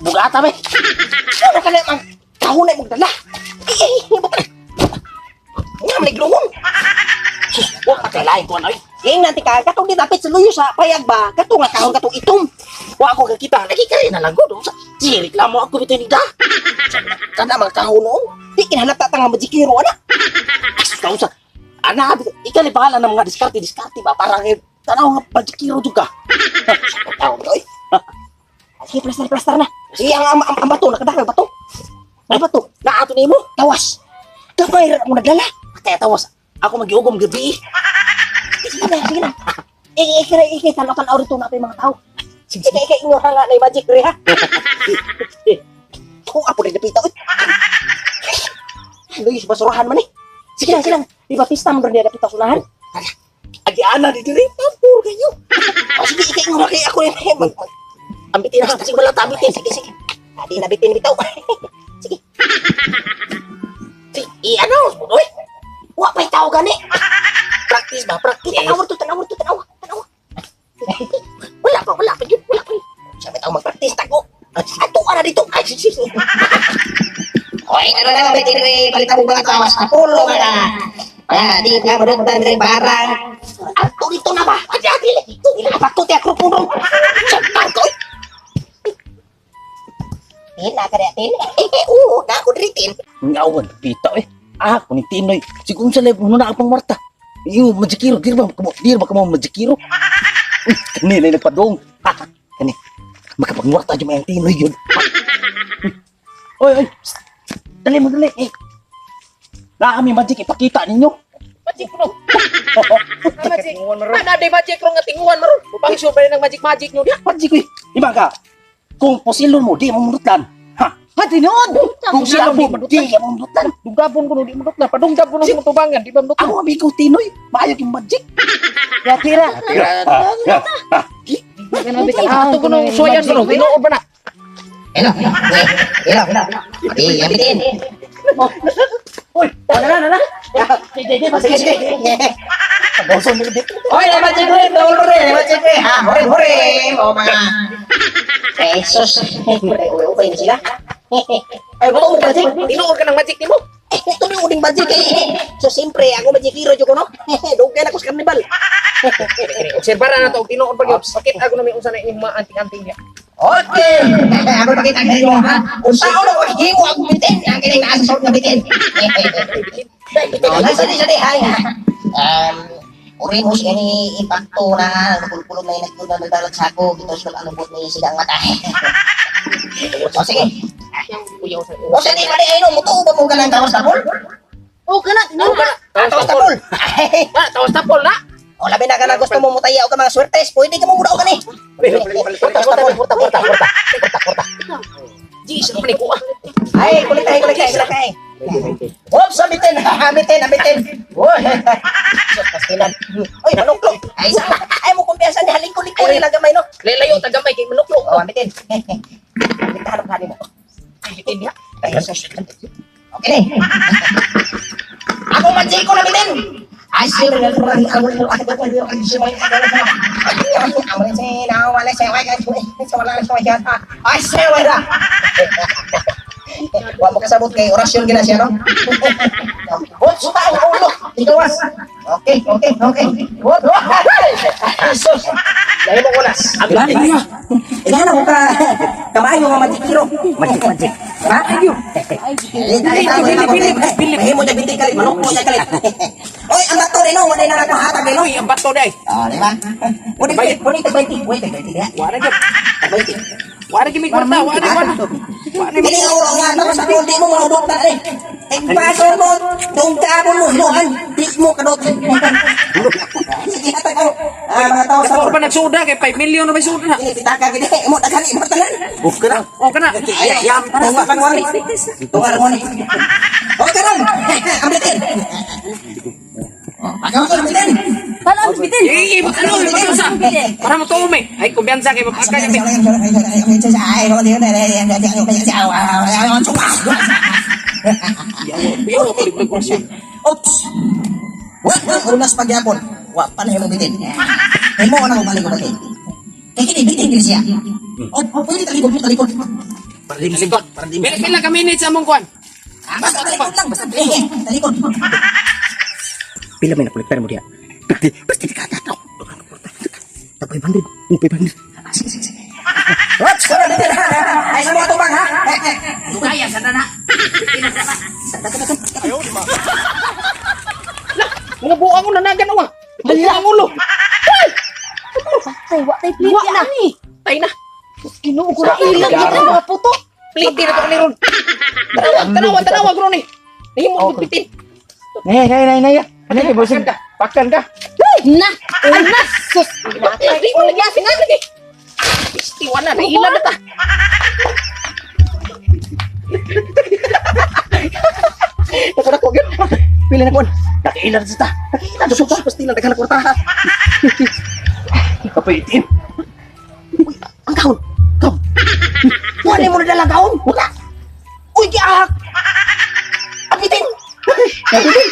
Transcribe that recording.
Bugata ba? Ano ka na mang kahon na imong dala? Eh, eh, buta. Nga man igluhon. Sus, wa ka kailain ko ay. Ing nanti ka katong di dapit sa luyo sa payag ba? Kato nga kahon katong itom. Wa ako kakita lagi kay na lang gud. Si reklamo ako bitaw ni da. Kana mga kahon noon. Di kinahanglan ta nga majikiro ana. Sus, sa ana ikali bahala ng mga diskarte diskarte ba para kay tanaw nga pagkiro jud ka. Tao oy. Sige, plaster plaster na. Sige, ang bato nakadagan bato. Ang bato, Naato nimo. Tawas. Gamay ra mo nagdala. Kaya tawas. Ako magiugom gabi. Sige na, sige na. Eh, eh, kira, eh, tanaw tanaw rito na mga tao. Sige, sige, eh, inyo nga na magic ri ha. Tuwa po rin napita, oy. Luis, basurahan man eh. Sige lang, sige lang. Di ba pista man rin niya napita sulahan? Agi ana di diri pampur kayo. Oh, sige, ikay nga kay ako rin. Ambitin na kasi wala tabitin. Sige, sige. Adi na bitin bitaw. Sige. Si i-announce mo oy. Wa pa'y tao gani. Practice ba? Practice. Tanaw to, tanaw to, tanaw. Tanaw. Wala pa, wala pa yun, wala pa. Siya may tao mag-practice tago. Ato ka na dito. Ay, sige, sige. Oy, ano na bitin rin, palitan mo mga tawas na pulo ka na. Ah, di ka madugtan rin barang. Ato dito na ba? Adi, adi. Ilapat ko ti akro punong. Saan ko? Tin, na ka tin. Oo, na ako diri tin. Ngawan, pita eh. Ah, kuning Tinoy. Siguro sa live, na pang Marta. Iyo, majikiro, dir ba kamo, dir ba kamo majikiro? Uy, kani na nagpadong. Ha, kani. Makapagmurta jud may ang Tinoy yun. Oy, oy. Psst. Dali mo, dali. Eh. Na kami magic ipakita ninyo. Magic no. Magic. Ana di magic ro nga tinguhan maron. Upang sure ba ng magic magic nyo diya? Magic eh. Di ba ka? Kung posilon mo, di mo mundutan. Ha? Ha tinuod. Kung siya mo, di mo mundutan. Dugabon ko no di mo Padungdab ko no sa tubangan, di ba mo Ako amigo Tinoy, maayo yung magic. Ya tira. Ato ko nung suwayan ko no, tinuod ba na? Hello, hello, hello. Di, yan bitin. Uy, Na, na, na. Sige, sige. pagawson mo dito. Oy, magic rin, dawol rin, magic rin. Ah, hore, hore. O mga Jesus. Uy, okay na sila. Ay, buto mo magic. Tinuod ka ng magic nimo. Eh, ito na yung uling magic eh. So, siyempre, ako magic hero ko, no? Dugay na ko sa carnival. Obserbara na to og tinuod pa gyud. Pakita ko na may unsa na inyong mga anting-anting diya. Okay. Ako pakita sa inyo, ha? Kung saan ako himo akong bitin, ang kining nasa sort nga bitin. Oh, nasa di sa di hay. Orimos ini impacto na nakulkulog na inagod na nagdalag sako gito sa ano bot ni sigang mata. O sige. Kuyaw sa O sa di pa di ay no mutuo ba mo ganang tawas tapol? Oh, kana tinuod ka. Tawas tapol. Ah, tawas tapol na. O labi na ka na gusto mo mutaya o ka mga swertes, pwede ka mo muna o kani. Tawas tapol. Purta, purta, purta. Purta, purta. Jesus man ko ah. Ay, kulit ay, kulit ay, kulit ay. Oops, amitin, amitin, amitin. Uy, sus, pastilan. Uy, manuklok. Ay, sa, Ay, mo kumpiyansa ni haling kulik-kulik lang gamay, no? Lelayo tagamay kay manuklo. oh, amitin. Hanap ka mo. Bitin diha. Ay, sus. Okay ni. Ako majiko na bitin. Ay, sila na lang ang Ay, sila Wa mo kasabot kay orasyon gina siya, no? Oops, ang ulo. Ikawas. Okay, okay, okay. What? Jesus. Lahi mo ulas. Abitin. Ikaw na ka kamaayo nga majikiro. Magic, magic. Ha? Mahimo niya binti kalit, manok mo niya kalit. Oy, ang bato rin, no? Wala na ako hatag, no? Uy, ang bato day. Oh, di ba? Wala wala tag 20, wala tag 20 diha. Wa na gyud. Tag 20. Wa na gyud may kwarta, wa na wa na. Wa na Kini nga uro nga tapos ako di mo manudok eh. Tigpaso mo, tungkabon mo, hinuan, di mo kadot. Sige, hatag ako. Ah, mga tao sa Ako pa nagsuda kay 5 million na may suda na. Ini pitaka gini, mo daghan mo tanan. Uf ka na. O kana. Ay, yam, tunga pang wani. Tunga lang wani. Okay ron. Ambitin. Pagaw ko ambitin. Eh, eh, ano, ano sa? Para mo tuo may. Ay, kumpiyansa kay mapagka niya. Biyaw ako di ko. Oops. Wa unas pagyapon. Wa pa na imong bitin. Himo na ko balik ko bitin. Kay kini bitin gid siya. Oh, pwede talikod, talikod. Para di mo para di mo. Pila pila ka minutes among kuan? Basta talikod lang, basta talikod. Talikod. Pila may nakolektar mo diha? 50. Basta di ka tataw. Ta 500. Oh, 500. Sige, sige, sige. Ops, kono dito na. Ay, sa mga tubang ha. Kaya sa na. Lah, mga buang ko nanagan awa. Hala ang ulo. Patay, wa tay pliti na. Tay na. Ginoo ko na ilang gid ang mga puto. Pliti na to ni ron. Tanawa, tanawa, tanawa ron eh. Nahimo ko pitin. Nay, nay, nay, nay. Ano kay bosin? Pakan ka. Na! Ay, na! Sus! Di mo lagi asin lagi. Istiwan na, nahila na ta. Dako dako gyud. Pila na kuan. Nakailan sa ta. Nakailan sa ta. Pastilan daghan na kwarta ha. Kapay itim. Uy, ang kahon. Kam. Wala mo nadala kahon. Wala. Uy, giahak. Apitin. Apitin.